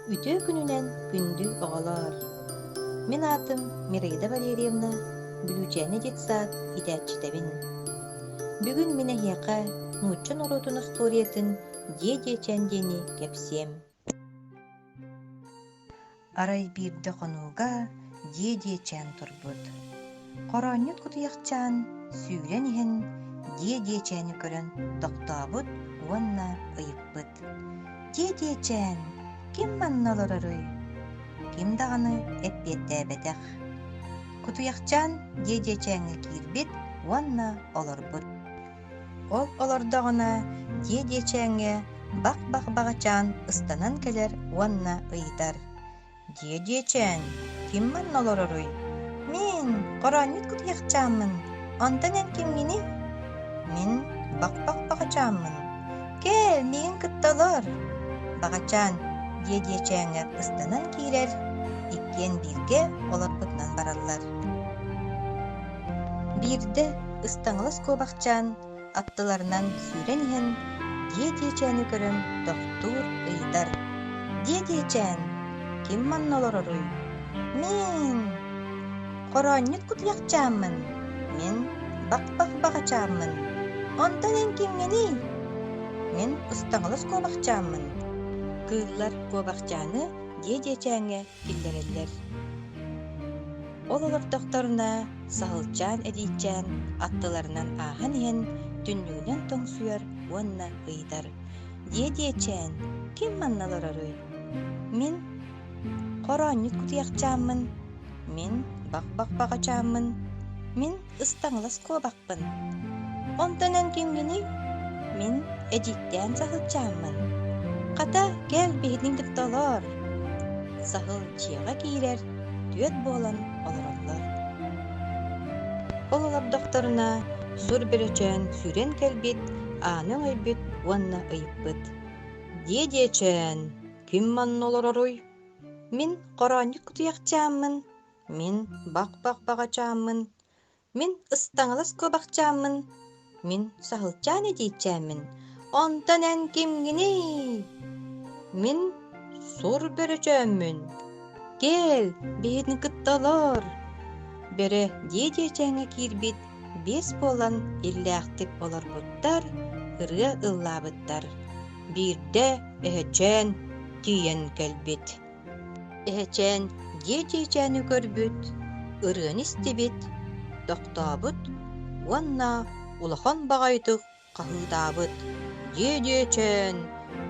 Үтүө күнүнэн күндү оҕолоор! Мин аатым Мираида Валерьевна, Бүлүүчээни детсад иитээччитэбин. Бүгүн мин эһиэхэ нуучча норуотун остуоруйатын Дьиэ диэчээн диэни кэпсиэм. Арай биирдэ хонууга дьиэ диэчээн турбут. Хороонньут кутуйахчаан сүүрэн иһэн дьиэ диэчээни көрөн тохтообут уонна ыйыппыт: «Дьиэ диэчээн, ким манна олороруй?» Ким даҕаны эппиэттээбэтэх. Кутуйахчаан дьиэ диэчээҥҥэ киирбит уонна олорбут. Ол олордоҕуна дьиэ диэчээҥҥэ бах-бах баҕачаан ыстанан кэлэр уонна ыйытар: «Дьиэ диэчээн, ким манна олороруй?» «Мин, хороонньут кутуйахчааммын, онтон эн кимҥиний?» «Мин бах-бах баҕачааммын. Кэл, миигин кытта олор!» Баҕачаан дьиэ диэчээҥҥэ ыстанан киирэр, иккиэн бииргэ олорбутунан бараллар. Биирдэ ыстаҥалас куобахчаан аттыларынан сүүрэн иһэн дьиэ диэчээни көрөн тохтуур, ыйытар: «Дьиэ диэчээн, ким манна олороруй?» «Мин! Хороонньут кутуйахчааммын, мин бах-бах баҕачааммын. Онтон эн кимҥиний?» «Мин ыстаҥалас куобахчааммын». Кыыллар куобахчааны дьиэ диэчээҥҥэ киллэрэллэр. Ол олордохторуна Саһылчаан эдииччээн аттыларынан ааһан иһэн түннүгүнэн тоҥсуйар уонна ыйытар: «Диэ-диэчээн, ким манна олороруй?» «Мин хороонньут кутуйахчааммын, мин бах-бах баҕачааммын, мин ыстаҥалас куобахпын. Онтон эн кимҥиний? Мин эдьиийдээн саһылчааммын. Хата, кэл биһигини кытта олоор. Саһыл дьиэҕэ киирэр, түөрт буолан олороллор. Ол олордохторуна сур бөрөчөөн сүүрэн кэлбит, ааны өҥөйбүт уонна ыйыппыт: «Диэ-диэчээн, ким манна олороруй? Мин хороонньут кутуйахчааммын, мин бах-бах баҕачааммын, Мин ыстаҥалас куобахчааммын, мин саһылчаан итииччээммин, онтон эн кимҥиний? Мин сур бөрөчөөммүн. Кэл, биһигини кытта олор. Бөрө дьиэ-дьиэчээҥҥэ киирбит биэс буолан иллээхтик олорбуттар, ырыа ыллаабыттар. Биирдэ эһэчээн тиийэн кэлбит. Эһэчээн дьиэ чээчээни көрбүт, ырыаны истибит, тохтообут уонна улахан баҕайытык хаһыытаабыт: «Дьиэ диэчээн,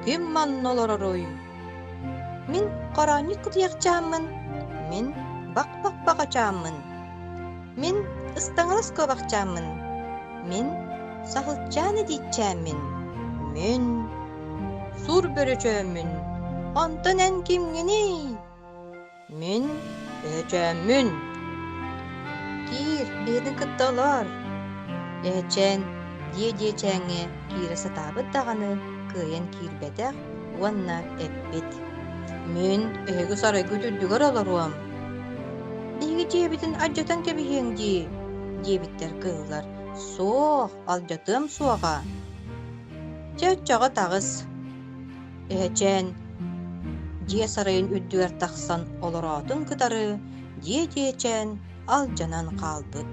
ким манна олороруй?» «Мин хороонньут кутуйахчааммын, мин бах-бах баҕачааммын, мин ыстаҥалас куобахчааммын, мин саһылчаан этииччээммин, мин Сур бөрөчөөммүн, онтон эн кимҥиний? Мин эһэчээммин. Киир, биһигини кытта олоор. Эһэчээн дьиэ-дьиэчээҥҥэ киирэ сатаабыт даҕаны кыайан киирбэтэх уонна эппит: «Мин эһиги сарайгыт үрдүгэр олоруом. Биһиги дьиэбитин алдьатан кэбиһиэҥ дии» диэбиттэр кыыллар. «Суох, алдьатыам суоҕа. Чэ, оччоҕо таҕыс, эһэчээн дьиэ сарайын үрдүгэр тахсан олороотун кытары дьиэ-дьиэчээн алдьанан хаалбыт.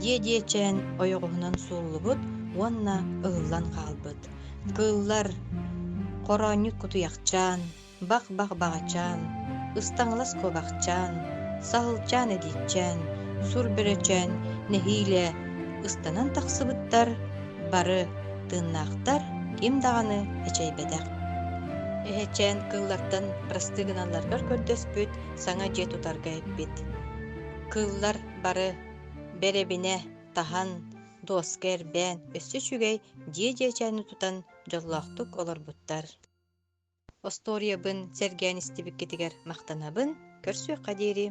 Дьиэ-дьиэчээн ойоҕоһунан сууллубут уонна ыһыллан хаалбыт. Кыыллар хороонньут кутуйахчаан, Бах-бах баҕачаан, ыстаҥалас куобахчаан, саһылчаан эдииччээн, сур бөрөчөөн нэһиилэ ыстанан тахсыбыттар, бары тыыннаахтар, ким даҕаны эчэйбэтэх. Эһэчээн кыыллартан бырастыы гыналларыгар көрдөспүт, саҥа дьиэ тутарга эппит. Кыыллар бары бэрэбинэ таһан, дуоска эрбээн, өссө үчүгэй дьиэ дьиэчээни тутан дьоллоохтук олорбуттар. Остуоруйабын сэргээн истибиккитигэр махтанабын, көрсүөххэ диэри.